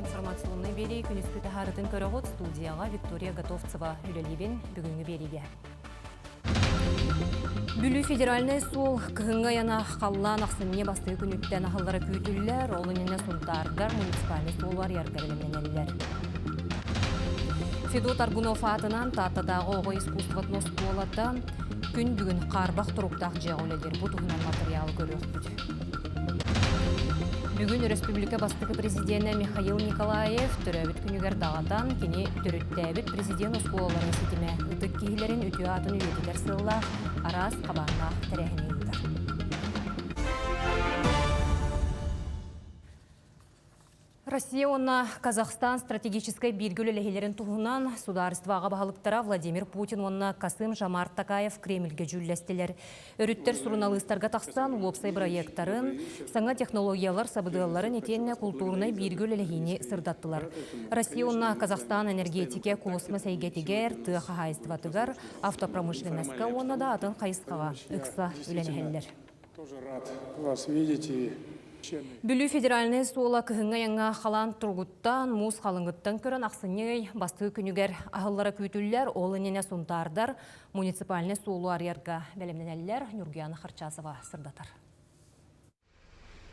Информационнай биэрии күнүскү таһаарытын көрөҕүт студияҕа Виктория Готовцева үлэлиибин бүгүҥҥү биэриигэ. Бүлүү федеральнай суол кыһыҥҥы айана халлаан ахсынньы бастакы күнүттэн аһыллара күүтүллэр, ол иннинэ Сунтаардар муниципальнай суолу арыйарга бэлэмнэнэллэр. Федот Аргунов аатынан Тааттатааҕы оҕо искусствотын оскуолата күн бүгүн хаарбах туруктаах дьиэҕэ үлэлиир. Бу туһунан матырыйаалы көрүөхпүт. Бүгүн өрөспүүбүлүкэ бастакы президенэ Михаил Николаев төрөөбүт күнүгэр даҕатан, кини төрүттээбит президент оскуолаларын ситимэ ытык киһилэрин үтүө аатын үйэтитэр сыаллаах араас хабааннаах тэрээһини ыытар. Россия уонна Казахстан стратегическай бииргэ үлэлэһиилэрин туһунан судаарыстыбаҕа баһылыктара Владимир Путин уонна Касым Жамар Такаев Кремльгэ дьүүллэстилэр. Өрүттэр суруналыыстарга тахсан уопсай бырайыактарын, саҥа технологиялар сабыдыалларын итиэннэ култуурунай бииргэ үлэлэһиини сырдаттылар. Россия уонна Казахстан энергетикэ космос эйгэтигэр, тыа хаһаайыстыбатыгар, автопромышленноска уонна да атын хайысхаҕа ыкса үлэлэһэллэр. Тоже рад вас видеть и Бүлүү федеральнай суола кыһыҥҥы айаҥҥа халаан туругуттан, муус халыҥыттан көрөн ахсынньы ый бастакы күнүгэр аһыллара күүтүллэр. Ол иннинэ сунтаардар муниципальнай суолу арыйарга бэлэмнэнэллэр. Ньургуяна Харчасова сырдатар.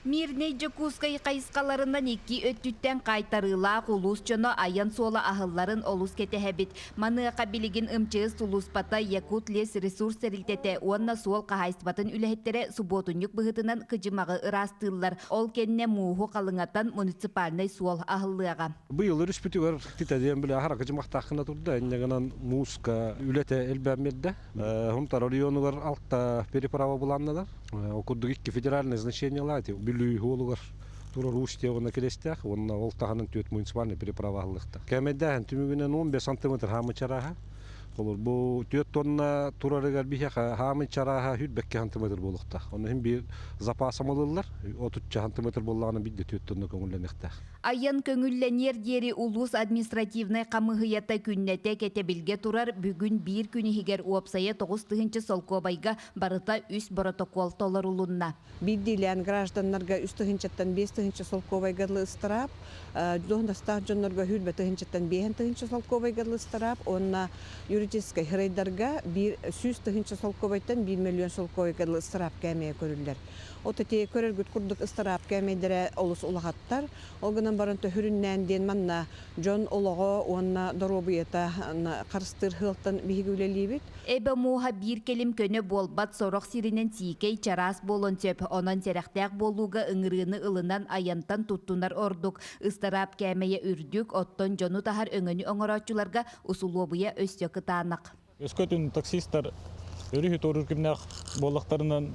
Мирнэй Дьокуускай хайысхаларынан икки өттүттэн хаайтарыылаах улуус дьоно айан суола аһылларын олус кэтэһэбит. Маныаха билигин МЧС сулууспата Якутлесресурс тэрилтэтэ уонна суол хаһаайыстыбатын үлэһиттэрэ субуотунньук быһыытынан кыдьымаҕы ыраастыыллар. Ол кэннэ мууһу халыҥатан муниципальнай суол аһыллыаҕа. Быйыл өрүспүтүгэр титэ диэн бile аһара кыдьымахтааххына турда, инньэ гынан мууска үлэтэ элбээн биэрдэ. Хунтар оройуонугар алта переправа былааннанар. Ол курдук икки федеральное значениелаах Бүлүү уолугар турар Устье уонна Кирэстээх уонна ол таһынан түөрт муниципальный переправа аһыллыахтаах. Кээмэйдээһин түмүгүнэн 15 сантиметр хаамыы чарааһа. Холобур, бу 4 тонна турарыгар биһиэхэ хаамыы чарааһа 102 сантиметр буолуохтаах. Онно иһин биир запас ылыллар, 30 сантиметр буоллаҕына биирдэ 4 тонна көҥүллэниэхтээх. Айан көҥүллэниэр диэри улуус административнай хамыыһыйата күннэтэ кэтэбилгэ турар бүгүн биир күн иһигэр уопсайа 9000 солкуобайга барыта үс боротокуол толорулунна. Биирдиилээн гражданнарга үс тыһыынчаттан 5000 солкуобайга дылы ыстараап, дуоһунастаах дьоннорго сүүрбэ тыһыынчаттан 5000 солкуобайга дылы ыстараап уонна юридическай сырайдарга 100 000 солкуобайтан 1 миллион солкуобайга дылы ыстараап кээмэйэ көрүллэр. От ити көрөргүт курдук ыстараап кээмэйдэрэ олус улахаттар. Ол гынан баран төһүрүннээн диэн манна дьон олоҕо уонна доруобуйата харыстыыр сыалтан биһиги үлэлиибит. Эбэ мууһа биир кэлим көнө буолбат сорох сиринэн сиикэй, чараас буолуон сөп. Онон сэрэхтээх буолууга ыҥырыыны ылынан айантан туттунар ордук. Ыстараап кээмэйэ үрдүк, оттон дьону таһар өҥөнү оҥорооччуларга усулуобуйа өссө кытаанах. Өскөтүн таксистар өрүһү туоруур кимнээх буоллахтарынан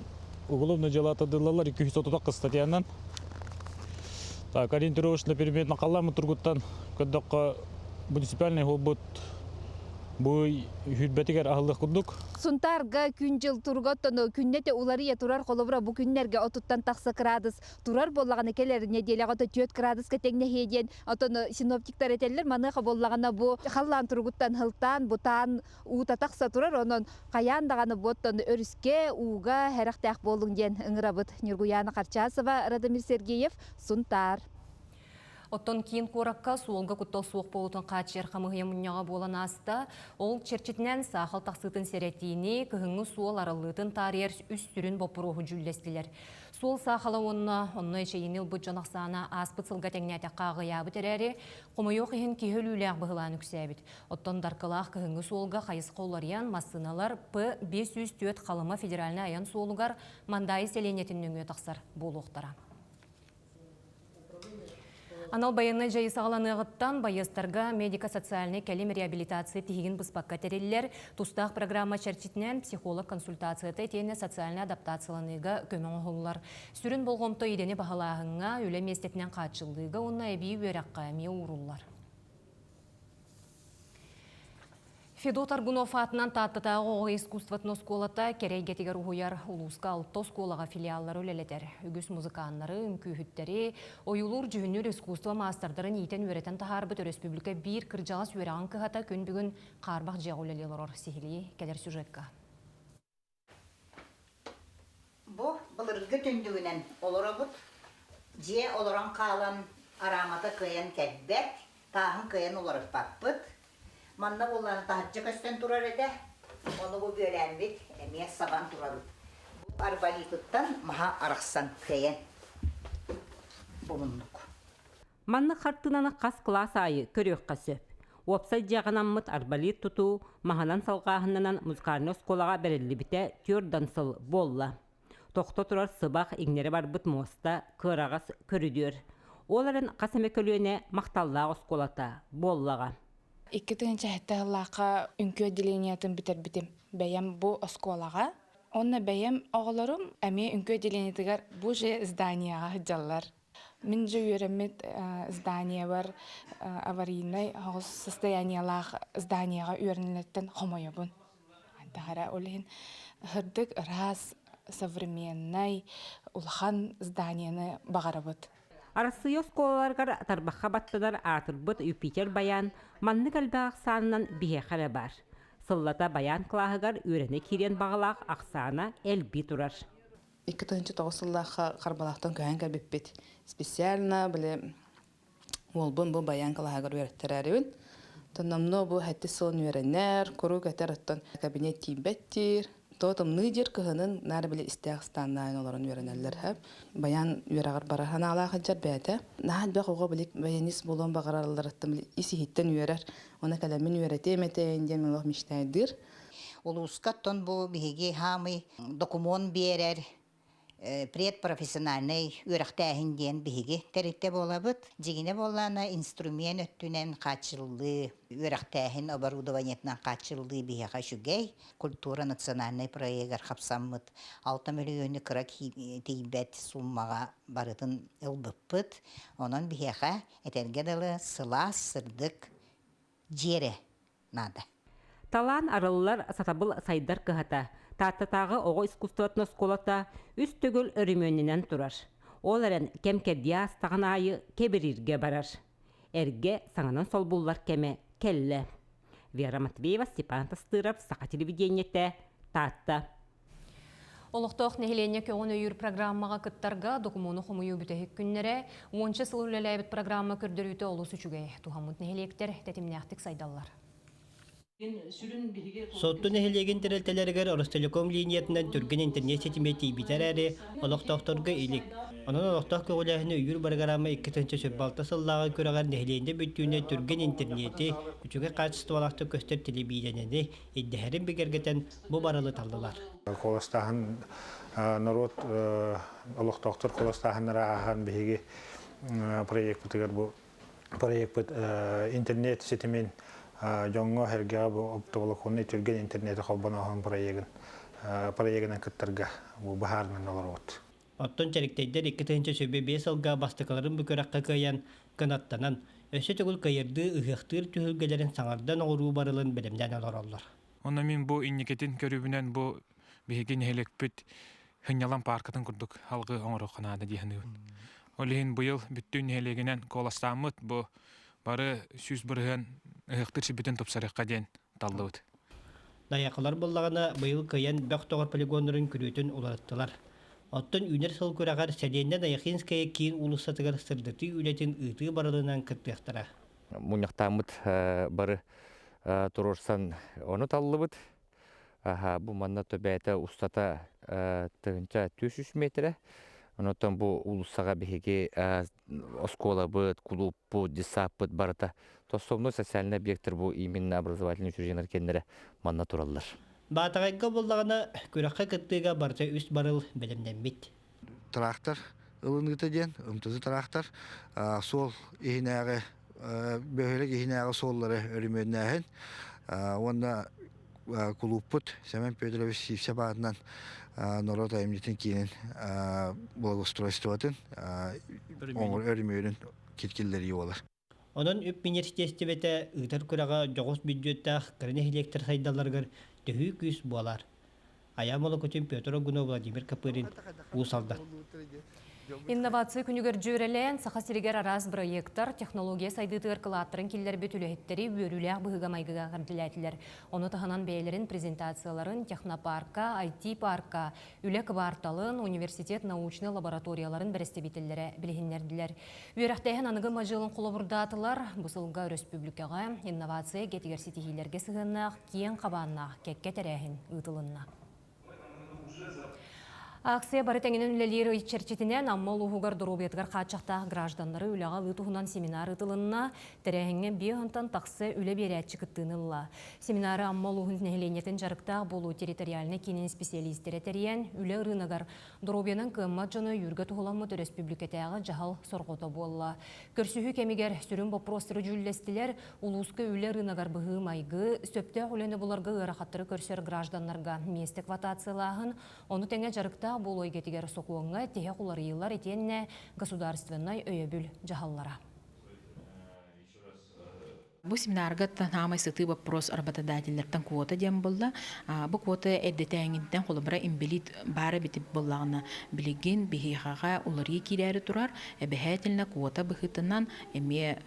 уголовное дьыала тардыллаллар 230 статьянан. Так, ориентировочно предметно халлааммыт тургуттан көрдөххө муниципальный буолбут бу хүрбэтигэр аһыллыах курдук. Сунтаарга күн-дьыл туруга оттон күннэтэ уларыйа турар холобура бу күннэргэ отуттан тахса кыраадыс турар буоллаҕына кэлэр нэдиэлэҕэ ото 4 кыраадыска тэҥнэһиэ диэн Оттон синоптиктар этэллэр, маныаха буоллаҕына бу халлаан туругуттан сылтаан, бутаан уута тахса турар, онон хайаан даҕаны бу оттон өрүскэ, ууга сэрэхтээх буолуҥ диэн ыҥырабыт. Ньургуйаана Харчасова, Радомир Сергеев, Сунтаар. Оттон киин куоракка суолга куттал суох буолуутун хааччыйар хамыыһыйа мунньаҕа буолан ааста. Ол чэрчитинэн саахал тахсыытын сэрэтиини, кыһыҥҥы суол арыллыытын таарыйар үс сүрүн боппуруоһу дьүүллэстилэр. Суол саахала уонна онно эчэйиини ылбыт дьон ахсаана ааспыт сылга тэҥнээтэххэ аҕыйаабыт эрээри, хомойуох иһин киһи өлүүлээх быһылаан үксээбит. Оттон Даркылаах кыһыҥҥы суолга хайысха уларыйан, массыыналар П-504 Халыма федеральнай айан суолугар Мандаайы сэлиэнньэтин нөҥүө тахсар буолуохтара. Анал байыаннай дьайыы саҕаланыаҕыттан байыастарга медико-социальнай кэлим реабилитация тиһигин быспакка тэриллэр. Тустаах программа чэрчитинэн психолог консультацията итиэннэ социальнай адаптацияланыыга көмө оҥоһуллар. Сүрүн болҕомто идэни баһылааһыҥҥа, үлэ миэстэтинэн хааччыллыыга уонна эбии үөрэххэ эмиэ ууруллар. Федот Аргунов аатынан Тааттатааҕы оҕо искусствотын оскуолата кэрэ эйгэтигэр уһуйар улууска алта оскуолаҕа филиаллары үлэлэтэр. Үгүс музыканнары, үҥкүүһүттэри, ойуулуур-дьүһүннүүр искусство маастардарын иитэн-үөрэтэн таһаарбыт өрөспүүбүлүкэ биир кырдьаҕас үөрэҕин кыһата күн бүгүн хаарбах дьиэҕэ үлэлии олорор. Сиһилии кэлэр сюжекка. Бу былыргы түннүгүнэн олоробут. Дьиэ олорон хаалан. Араамата кыайан кэлбэт, тааһын кыайан уларыппаппыт. Манна буоллаҕына таһырдьа көстөн турар этэ. Ону бу бүөлээммит эмиэ сабан турабыт. Бу арболитыттан маһа арахсан кыайан бу муннук. Маннык хартыынаны хас кылаас аайы көрүөххэ сөп. Уопсай дьиэҕэ анаммыт арболит тутуу маһынан салҕааһыннанан музыкальнай оскуолаҕа бэриллибитэ түөрт сыл буолла. Тохто турар сыбах иҥнэри барбыт муоста, кыараҕас көрүдүөр. Ол эрэн хас эмэ көлүөнэ махталлаах оскуолата буоллаҕа. 2007 сыллаахха үҥкүү отделениетын бүтэрбитим. Бэйэм бу оскуолаҕа. Уонна бэйэм оҕолорум эмиэ үҥкүү отделениетыгар бу же зданияҕа сылдьаллар. Мин же үөрэммит зданиябар аварийнай оҕус состояниелаах зданияҕа үөрэнэллэриттэн хомойобун. Таһара ол иһин сырдык, ыраас, современнай, улахан зданияны баҕарабыт. Арассыыйа оскуолаларыгар тарбахха баттанар аатырбыт Юпитер баян маннык элбэх ахсаанынан биһиэхэ эрэ баар. Сыллата баян кылааһыгар үөрэнэ киириэн баҕалаах ахсаана элбии турар. 2009 сыллаахха Харбалаахтан көһөн кэлбиппит. Специально били уолбун бу баян кылааһыгар үөрэттэрээрибин. Тонномно бу сэттис сылын үөрэнэр, куруук этэр оттон кабинет тиийбэт диир. То тымныы диир кыһынын наар били истээх станнаайын олорон үөрэнэллэр хэп. Баян үөрэҕэр бара санаалаах сылдьар бэйэтэ. Наһаа элбэх оҕо били баянист буолуон баҕаралларыттан били ис иһиттэн үөрэр. Уонна кэлэммин үөрэтиэм этэйин диэн олох мечтайдыыр. Улууска оттон бу биһиги хаамый докумуон биэрэр предпрофессиональнай үөрэхтээһин диэн биһиги тэрилтэ буолабыт. Дьиҥинэ буоллаҕына инструмент өттүнэн хааччыллыы, үөрэхтээһин оборудованиетынан хааччыллыы биһиэхэ үчүгэй. Культура национальнай проегар хапсаммыт 6 мөлүйүөнү кыра тиийбэт сууммаҕа барытын ылбыппыт. Онон биһиэхэ этэргэ дылы сылаас, сырдык дьиэ эрэ наада. Талаан арыллар, сатабыл сайдар кыһата. Тааттатааҕы оҕо искусствотын оскуолата үс төгүл өрөмүөннэнэн турар. Ол эрэн кэм-кэрдии аастаҕын аайы кэбирииргэ барар. Эргэ саҥанан солбуллар кэмэ кэллэ. Вера Матвеева, Степан Тастыров, Саха телевидениетэ, Таатта. Олохтоох нэһилиэнньэ көҕүн өйүүр программаҕа кыттарга докумуону хомуйуу бүтэһик күннэрэ, уонча сыл үлэлээбит программа көрдөрүүтэ олус үчүгэй. Туһаммыт нэһилиэктэр тэтимнээхтик сайдаллар. Сотту нэһилиэгин тэрилтэлэригэр Ростелеком линиятынан түргэн интернет ситимэ тиийбитэ эрээри, олохтоохторго илик. Онон олохтоох көҕүлээһини өйүүр бырагыраама 2026 сыллааҕы күрэҕэр нэһилиэнньэ бүттүүнэ түргэн интернети, үчүгэй хаачыстыбалаахтык көстөр телебиидэнэни ирдэһэрин бигэргэтэн бу барылы таллылар. Куоластааһын норуот олохтоохтор куоластааһыннара ааһан биһиги проекпытыгар бу проекпыт интернет ситимин дьоҥҥо сэргэҕэ бу оптоволоконнай түргэн интернети холбонооһун проегын проегынан кыттарга бу быһаарынан олоробут. Оттон Чэриктэйдэр 2025 сылга бастакыларын бу күрэххэ кыайан, кынаттанан, өссө төгүл кыайырдыы ыһыахтыыр түһүлгэлэрин саҥардан оҥоруу барылын бэлэмнээн олороллор. Онно мин бу инникитин көрүүбүнэн бу биһиги нэһилиэкпит сынньалаҥ пааркатын курдук алгыы оҥоруохха наада дии саныыбын. Ол иһин быйыл бүттүүн нэһилиэгинэн куоластааммыт бу бары 100% ыһыахтыыр сирбитин тупсарыахха диэн таллыбыт. Найахылар буоллаҕына быйыл кыайан бөх тоҕор полигоннарын күрүөтүн уларыттылар. Оттон үүнэр сыл күрэҕэр сэлиэнньэ Найахинская киин уулуссатыгар сырдатыы үлэтин ыытыы барылынан кыттыахтара. Мунньахтааммыт бары туруорсан ону таллыбыт. Бу манна төбөтө устата 1400 метрэ. Онотон бу уулуссаҕа биһиги оскуолабыт, кулууппут, детсадпыт барыта тосомну социальный объекттар бу именно образовательный учреждениелар кэннэрэ манна тураллар. Баатаҕайга буллаҕына күрэххэ кыттыыга барыта үс барыл бэлэмнэммит. Трактор ылыныыта диэн ымтысы трактор суол иһинээҕи бөһүөлэк иһинээҕи суоллары өрөмүөннээһин уонна кулууппут Семен Петрович Сивцев аатынан норуот айымньытын киинин благоустройствотын өрөмүөнүн киллэрии буолар. Онон үп министиэристибэтэ ыытар күрэҕэ дьоҕус бүддьүөттээх кыра нэһилиэктэр сайдалларыгар төһүү күүс буолар. Айаан Молокутин, Петр Огунов, Владимир Копырин, Уус Алдан. Инновация күнүгэр дьүөрэлээн, Саха сиригэр араас бырайыактар, технология сайдыытыгар кылааттарын киллэрбит үлэһиттэри үөрүүлээх быһыыга-майгыга эҕэрдэлээтилэр. Ону таһынан бэйэлэрин презентацияларын технопарка, IT-парка, үлэ кыбаарталын, университет научнай лабораторияларын бэрэстэбиитэллэрэ билиһиннэрдилэр. Үөрэхтээһин аныгы мадьыалын холобурдаатылар. Бу сылга өрөспүүбүлүкэҕэ инновация эйгэтигэр ситиһиилэргэ сыһыаннаах киэҥ хабааннаах кэккэ тэрээһин ыытылынна. Акция бары тэҥинэн үлэлиир ый чэрчитинэн Амма улууһугар доруобуйатыгар хааччахтаах гражданнары үлэҕэ ылыы туһунан семинар ыытылынна. Тэрээһиҥҥэ биэһонтон тахса үлэ биэрээччи кыттыыны ылла. Семинары Амма улууһун нэһилиэнньэтин дьарыктаах буолуу территориальнай киинин специалистэрэ тэрийэн, үлэ ырыынагар доруобуйанан кыаммат дьону өйүүргэ туһуламмыт өрөспүүбүлүкэтээҕи дьаһал сорҕото буолла. Көрсүһүү кэмигэр сүрүн боппуруостары дьүүллэстилэр, улууска үлэ ырыынагар быһыы-майгы, сөптөөх үлэни буларга ыарахаттары көрсөр гражданнарга миэстэ квотациялааһын, ону тэҥэ дьарыктаах буолуу эйгэтигэр сокуоҥҥа тиһэх уларыйыылар итиэннэ государственнай өйөбүл дьаһаллара. Бу семинарга самай сытыы вопрос работодателлэртэн квота диэн буолла. Бу квота эрдэтээҥиттэн холобура инбэлиит баара битип буоллаҕына билигин биһиэхэҕэ уларыы киирээри турар. Эбэһээтилинэ квота быһыытынан эмиэ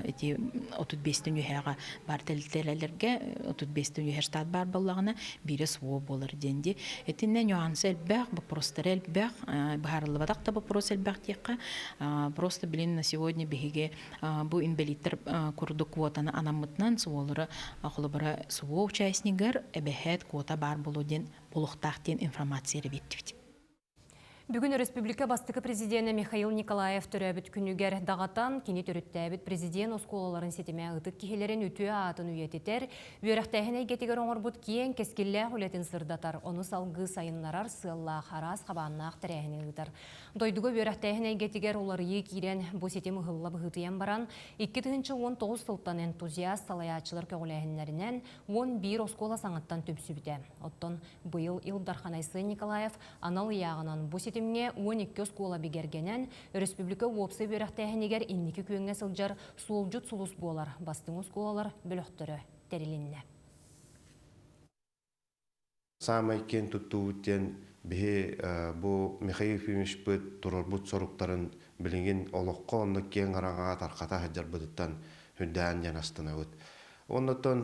ити 35-тэн үөһээҕэ баар тэрилтэлэргэ 35-тэн үөһэ штат баар буоллаҕына биирэ СВО буолар диэн дии. Итиннэ нюансы элбэх, вопростара элбэх, быһаарыллыбатах да вопрос элбэх диэххэ. Просто блин на сегодня биһиги бу инбэлииттэр курдук квотаны анаммытынан суолары холобура СВО участнигар эбэһээт квота баар буолуо диэн буолуохтаах диэн информация эрэ биэрдибит. Бүгүн өрөспүүбүлүкэ бастакы президенэ Михаил Николаев төрөөбүт күнүгэр даҕатан, кини төрүттээбит президент оскуолаларын ситимэ ытык киһилэрин үтүө аатын үйэтитэр, үөрэхтээһин эйгэтигэр оҥорбут киэҥ кэскиллээх үлэтин сырдатар, ону салгыы сайыннарар сыаллаах араас хабааннаах тэрээһини ыытар. Дойдуга үөрэхтээһин эйгэтигэр уларыйыы киирэн, бу ситим ыһылла быһыытыйан баран, 2019 сылтан энтузиаст салайааччылар көҕүлээһиннэринэн 11 оскуола саҥаттан түмсүбүтэ. Оттон быйыл Ил Дархан Айсен Николаев анал ыйааҕынан бу ситимҥэ 12 оскуола бигэргэнэн, өрөспүүбүлүкэ уопсай үөрэхтээһинигэр инники күөҥҥэ сылдьар суолдьут сулус буолар бастыҥ оскуолалар бөлөхтөрө тэрилиннэ. Саамай киэн туттуубут диэн биһи бу Михаил Ефимовичпыт туруорбут соруктарын билигин олоххо онно киэҥ араҥаҕа тархата сылдьарбытыттан үрдээн диэн астынабыт. Оннуттан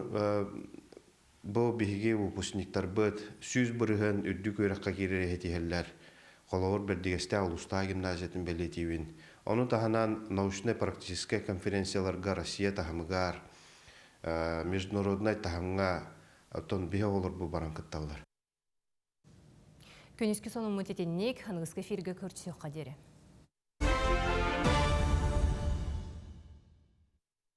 бу биһиги выпускниктарбыт 100% үрдүк үөрэххэ киирэр иһитиһэллэр. Холобур, Бэрдигэстээх улуустаах гимназиятын бэлиэтиибин. Ону таһынан научнай-практическай конференцияларга Россия таһымыгар, международнай таһымҥа Оттон биһи оҕолор бу баран кытталлар. Күнүскү сонуммут итинник, аныгыскы эфиргэ көрсүөххэ диэри.